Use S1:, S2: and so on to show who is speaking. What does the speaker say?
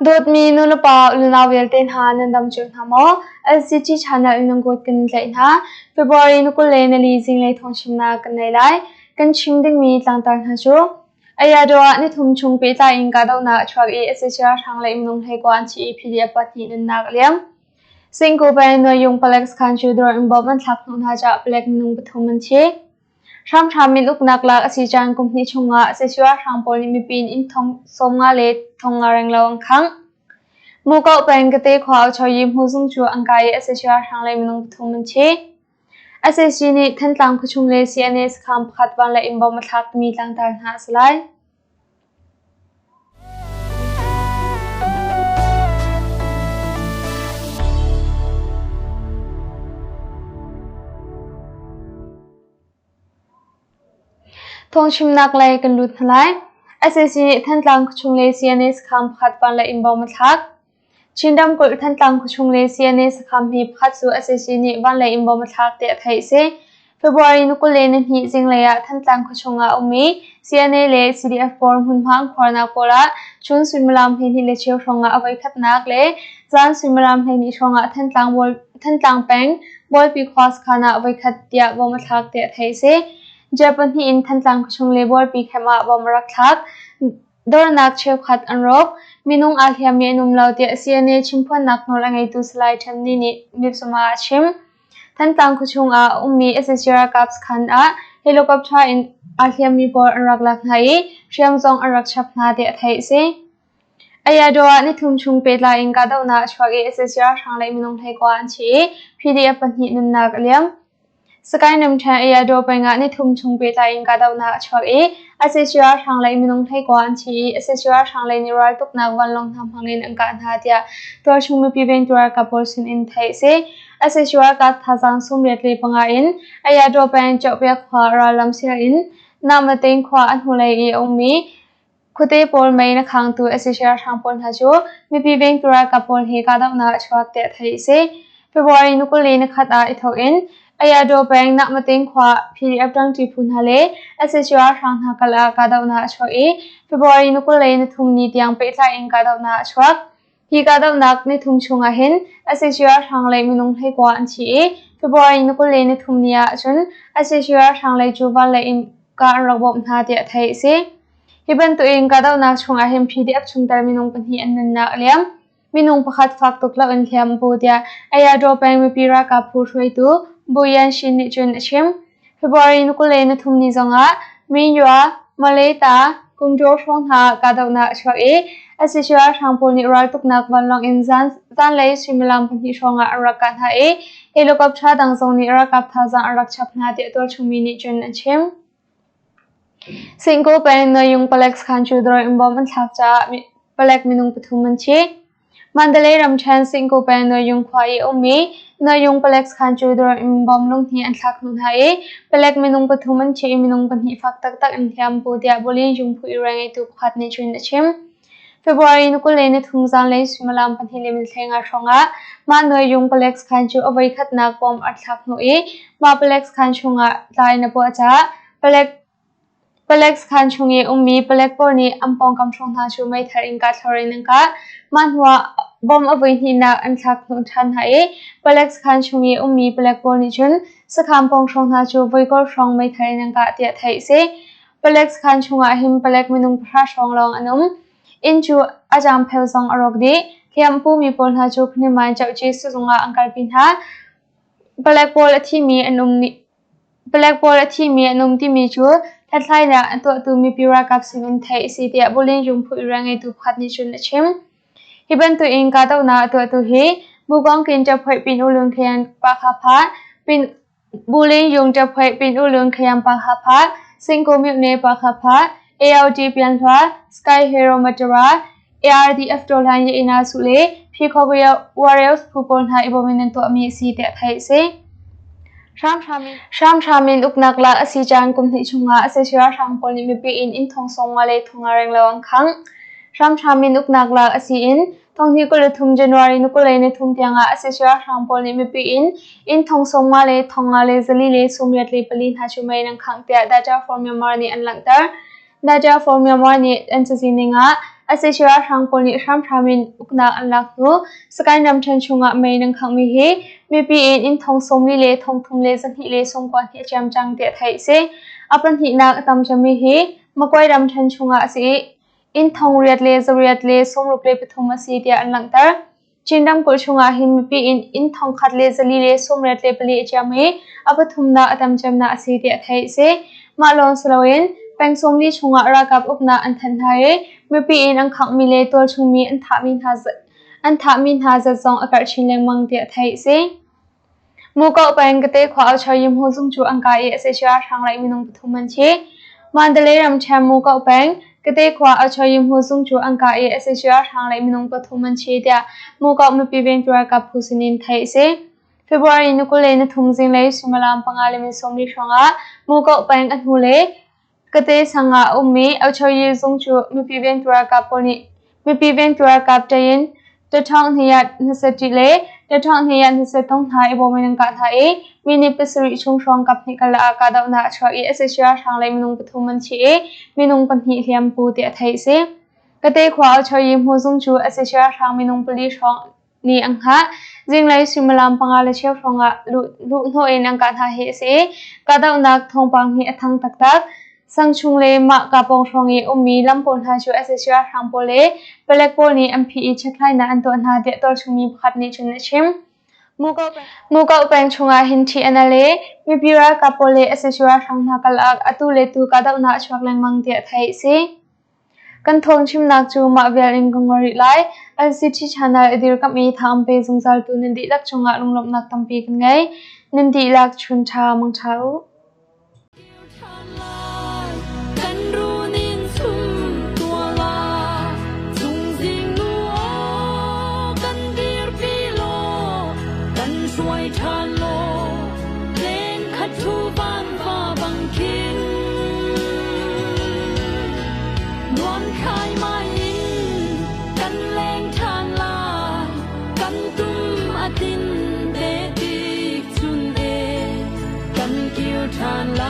S1: Dawtmi nulepa unau vialte hna nan dam cio hna maw? LCT channel in nan kut kan tlaih hna. February ni 24 zinglei thawngchimnak kan nei lai. Kan chim dingmi tlangtar hna cu Ayadaw ah nithum chung pehtlai in kahdohnak a chuak i sac ralhrang le minung 19 an thi i PDF pahnih nunnak a liam. Singku peng Nuayung palek sakhan cu dawr in bomb an thlak hnawh hna caah palek minung pathum an thi. Hramhram in uknak lak a si caan kum hnih chungah sac ralhrang pawl nih mipi in inn thong 50 le 500 renglo an khangh. Mukoh peng Kate khua Auchoyi hmuzung cu an kai i sac ralhrang le minung pathum an thi. Sac nih Thantlang khuachung le CNA sakhan pakhat van le inn bomb a thlakmi tlangtar hna a si lai. Thawngchimnak lei kan lut hna lai. Sac nih Thantlang khuachung le CNA sakhan pakhat van le inn bomb a thlak. Chin ramkulh Thantlang khuachung le CNA sakhan hme pakhat cu sac nih vanlei in bomb a thlak tiah theih a si. February ni 22 zinglei ah Thantlang khuachung ah a ummi CNA le CDF pawl hmunhma an khuarnak pawl ah chun suimilam 12 le cheu hrawng ah a voikhatnak le zan suimilam 12 hrawng ah Thantlang peng Bualpi khua sakhan ah voikhat tiah bomb a thlak tiah theih a si. Jet pahnih in Thantlang khuachung le Bualpi camp ah bomb a rak thlak. Dornak cheukhat an rawk. Minung aa hliammi an um lo tiah CNA chimphuannak nawl a ngeitu Salai Than Ni nih Mipsuma ah a chim. Thantlang khuachung ah a ummi sac ralkap sakhan ah helicopter in aa hliammi pawl an rak lak hna i hriam zong an rak chap hna tiah theih a si. Ayadaw ah nithum chung pehtlai in kahdohnak a chuak i sac ralhrang le minung 19 an thi i PDF pahnih nunnak a liam. Sagaing ramṭhen Ayadaw peng ah nithum chung pehtlai in kahdohnak a chuak i sac ralhrang lei minung 19 an thi i sac ralhrang lei nih raltuknak vanlawng hna hmangin an kah hna tiah tualchung mipi vengtu ralkap pawl sinin theih a si. Sac ralkap thazaang 85 in Ayadaw peng Ciohpia khua rallam sial in Namatein khua a hnulei i a ummi Khuate pawl mei na khangtu sac ralhrang pawl hna cu mipi vengtu ralkap pawl he kahdohnak a chuak tiah theih a si. February ni 21 ah i thawk in Ayadaw peng Nakmating khua PDF ṭangṭi phu hna le sac ralhrang hna kal ah kahdohnak a chuak i February ni 23 ni tiang pehtlai in kahdohnak a chuak. Hi kahdohnak nithum chung ah hin sac ralhrang lei minung 19 an thi i February ni 23 ni ah cun sac ralhrang lei cu van lei in kah an rak bawmh hna tiah theih a si. Hi bantukin kahdohnak chungah hin PDF chungtel minung pahnih an nunnak a liam. Minung pakhat fak tuk loin hliam a pu tiah Ayadaw peng mipi ralkap phu hruaitu Bu Yan Shin nih cun a chim. February ni 23 ni zongah Minyua, Maleta, Kungdaw hrawng hna kahdohnak a chuak i sac ralhrang pawl nih raltuknak vanlawng in zanlei suimilam pahnih hrawngah an rak kah hna i helicopter dang zong nih ralkap thazaang an rak chap hna tiah tualchungmi nih cun an chim. Singko peng Noyung palek sakhan cu drone in bomb an thlak caah palek minung pathum an thi. Mandalay ramṭhen Singko peng Noyung khua i a ummi Noyung palek sakhan cu drone in bomb lunghnih an thlak hnu hna i palek minung pathum an thi i minung pahnih fak taktak in hliam pu tiah Bulin Jungphu i rianngeitu pakhat nih cun a chim. February ni 23 zanlei suimilam 2:50 hrawngah mah Noyung palek sakhan cu a voikhatnak bomb a thlak hnu i mah palek sakhan chungah tlai in a puah caah palek sakhan chung i ummi palek pawl nih an pawngkam hrawng hna cu meithal in kahthlor in an kah. Mah hnuah bomb a voihnihnak an thlak hnawh ṭhan hna i palek sakhan chung i ummi palek pawl nih cun sakhan pawng hrawng hna cu voikol hrawng meithal in an kah tiah theih a si. Palek sakhan chungah hin palek minung pahra hrawng lawng an um. Inn cu a zaangpheu zong a rawk dih. Hliam pumi pawl hna cu Phnimai Ceuci sizung ah an kalpi hna. Palek pawl a thimi an um Palek pawl a thimi an um timi cu hlathlainak a tuahtu mipi ralkap sinin theih a si tiah Bulin Jungphu i rianngeitu pakhat nih cun a chim. Hi bantukin kahdohnak a tuahtu hi Bukawngkin Ṭaphoih Pin U Lun Khayan Pakha Pin Buling Yung Ṭaphoih Pin U Lun Khayan Pakha Singko Myone Pakha ALT Pianhla Sky Hero Matara ARDF Tawhlan Ye-ina Su le Phikhoria Warriors phu pawl hna i bawm in an tuahmi a si tiah theih a si. Hramhram in uknak lak a si caan kum hnih chungah sac ralhrang pawl nih mipi inn inn thong sawmnga le thonga renglo an khangh. Hramhram in uknak lak a si in 2023 January ni 23 tiangah sac ralhrang pawl nih mipi inn inn thong sawmnga le thonga le zali le 84 hna cu mei in an khangh tiah Data for Myanmar nih an langhter. Data for Myanmar nih an cazin ning ah Sac ralhrang pawl nih hramhram in uknak an lak hnu Sagaing ramṭhen chungah mei nan khanghmi hi mipi in inn thong 40 le 300 le 200 le 92 a ciam cang tiah theih a si. A pahnihnak a tam cemmi hi Magway ramṭhen chungah a si i inn thong riat le zariat le 63 a si tiah an langhter. Chin ramkulh chungah hin mipi in inn thongkhat le 484 a ciam i a pathumnak a tam cemnak a si tiah theih a si. Mah lawng si loin peng 40 chungah ralkap uknak an thanh hna i mipi in an khanghmi le tualchungmi an thahmi hna zat zong a karh chin lengmang tiah theih a si. Mukoh peng Kate khua Auchar Yimhu zung cu an kai i sac ralhrang lei minung pathum an thi. Mandalay ramṭhen Mukoh peng Kate khua Auchar Yimhu zung cu an kai i sac ralhrang lei minung pathum an thi tiah Mukoh mipi vengtu ralkap phu sinin theih a si. February ni 23 zinglei suimilam 5 le min 40 hrawngah Mukoh peng a hnu le Kate sang ah a ummi Auchar-Yi zung cu mipi vengtu ralkap pawl nih mipi vengtu ralkap ṭayin ṭaṭhawng le ṭaṭhawng hna i bawm in an kah hna i minute 7 chung hrawng kaphnih karlak ah kahdohnak a chuak i sac ralhrang lei minung pathum an thi i minung pahnih hliampu tiah theih a si. Kate khua Auchar-Yi hmuzung cu sac ralhrang minung pali hrawng nih an hngah. Zinglei suimilam 5 le cheu hrawngah luhhnawh in an kah hna hi a si i kahdohnak thawngpang hi a thang taktak. Sangchung le mah ka pawng hrawng i ummi lam pawl hna cu sac ralhrang pawl le palek pawl nih an phih i chekhlainak an tuah hna tiah tualchungmi pakhat nih cun a chim. Mukoh peng chungah hin ṭhi an al i mipi ralkap pawl le sac ralhrang hna karlak atu le tu kahdohnak a chuak lengmang tiah theih a si. Kan thawngchimnak cu mah vial in ka ngol rih lai. LCT Channel a dirkamh i tha an pe zungzaltu nan dihlak cungah lunglawmhnak tampi kan ngei. Nan dihlak chun ṭha mangṭha u.
S2: Nuam thlaimai in kan leng ṭhan lai, kan tum a tlin te tik chun e, kan kir ṭhan lai.